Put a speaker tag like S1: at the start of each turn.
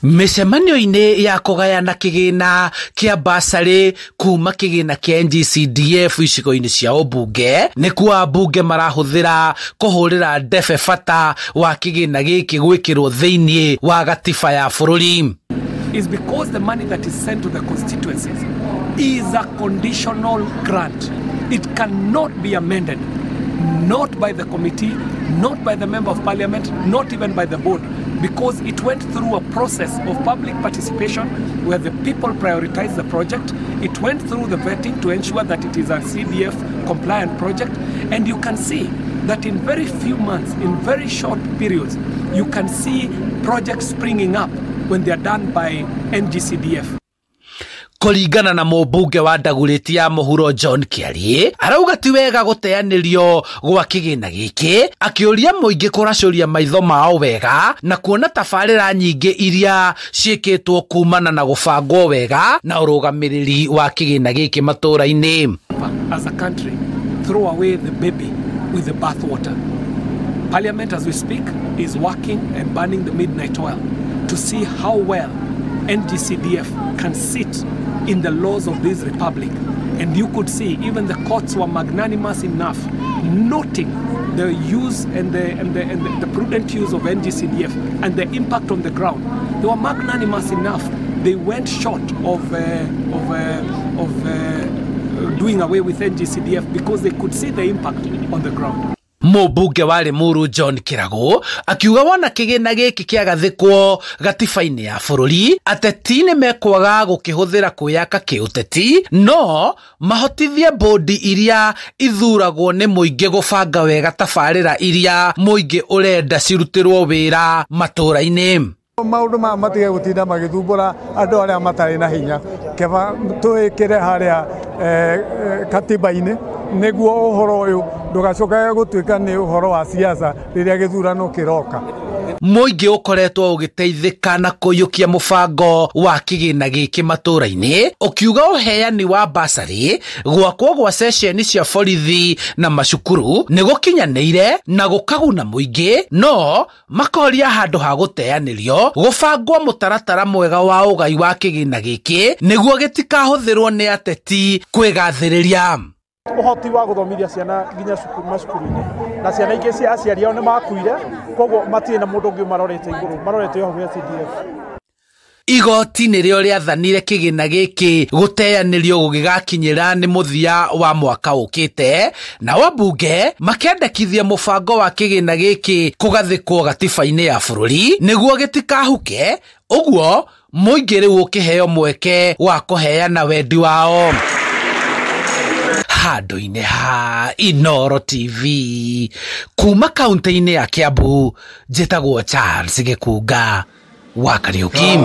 S1: Mĩcemanio-inĩ ya kũgayana kĩgĩna kĩa basarĩ kuma kĩgĩna kĩa NGCDF icigo-inĩ cia ũmbunge, nĩkuo ambunge marahũthĩra kũhũrĩra ndebe bata wa kĩgĩna gĩkĩ gwĩkĩrwo thĩinĩ wa gatiba ya bũrũri.
S2: Is because the money that is sent to the constituencies is a conditional grant. It cannot be amended, not by the committee, not by the member of parliament, not even by the board, because it went through a process of public participation where the people prioritized the project. It went through the vetting to ensure that it is a CDF compliant project. And you can see that in very few months, in very short periods, you can see projects springing up when they are done by NGCDF.
S1: Kũringana na mũmbunge wa Ndagurĩti ya mũhuro John Kĩarie, arauga ti wega gũteanĩrio gwa kĩgĩna gĩkĩ, akĩũria mũingĩ kũracũria maitho mao wega na kuona tabarĩra nyingĩ iria ciĩkĩtwo kumana na gũbangwo wega na ũrũgamĩrĩri wa kĩgĩna gĩkĩ matũũra-inĩ.
S2: As a country, throw away the baby with the bathwater. Parliament, as we speak, is working and burning the midnight oil to see how well NGCDF can sit in the laws of this republic. And you could see even the courts were magnanimous enough, noting the use and the prudent use of NGCDF and the impact on the ground. They were magnanimous enough. They went short of doing away with NGCDF because they could see the impact on the ground.
S1: Mũmbunge wa Limuru John Kĩragũ akiuga wona kĩgĩna gĩkĩ kĩagathĩkwo gatiba-inĩ ya bũrũri, ateti nĩ mekwaga gũkĩhũthĩra kwĩyaka kĩũteti, no mahotithie bodi iria ithuragwo nĩ mũingĩ gũbanga wega tabarĩra iria mũingĩ ũrenda cirutĩrwo wĩra matũũra-inĩ.
S3: Maũndũ maya matige gũtinda magĩthumbũra andũ arĩa matarĩ na hinya, keba twĩkĩre harĩa katiba-inĩ nĩguo ũhoro ũyũ ndũgacokage gũtuĩka nĩ ũhoro wa siasa rĩrĩa gĩthurano kĩroka.
S1: Mũingĩ ũkoretwo ũgĩteithĩka na kũiyũkia mũbango wa kĩgĩna gĩkĩ matũũra-inĩ, ũkiuga ũheani wa basarĩ, gwakwo gwa ceceni cia borithi na macukuru nĩ gũkinyanĩire na gũkaguna mũingĩ, no makoria handũ ha gũteanĩrio gũbangwo mũtaratara mwega wa ũgai wa kĩgĩna gĩkĩ nĩguo gĩtikahũthĩrwo nĩ ateti kwĩgathĩrĩria.
S4: Ũhoti wa gũthomithia ciana nginya cukuru macukuru-inĩ, na ciana ingĩ cia aciari ao nĩ makuire, koguo matirĩ na mũndũ ũngĩ ũmarorete igũrũ, marorete o hau CDF.
S1: Igoti nĩrĩo rĩathanire kĩgĩna gĩkĩ gũteanĩrio gũgĩgakinyĩra nĩ mũthia wa mwaka ũkĩte, nao ambunge makendekithia mũbango wa kĩgĩna gĩkĩ kũgathĩkwo gatiba-inĩ ya bũrũri nĩguo gĩtikahuke, ũguo mũingĩ rĩu ũkĩheo mweke wa kũheana wendi wao. Handũ-inĩ ha Inooro TV kuma kaunti-inĩ ya Kiambu, njĩtagwo Charles Gĩkunga wa Kariũki.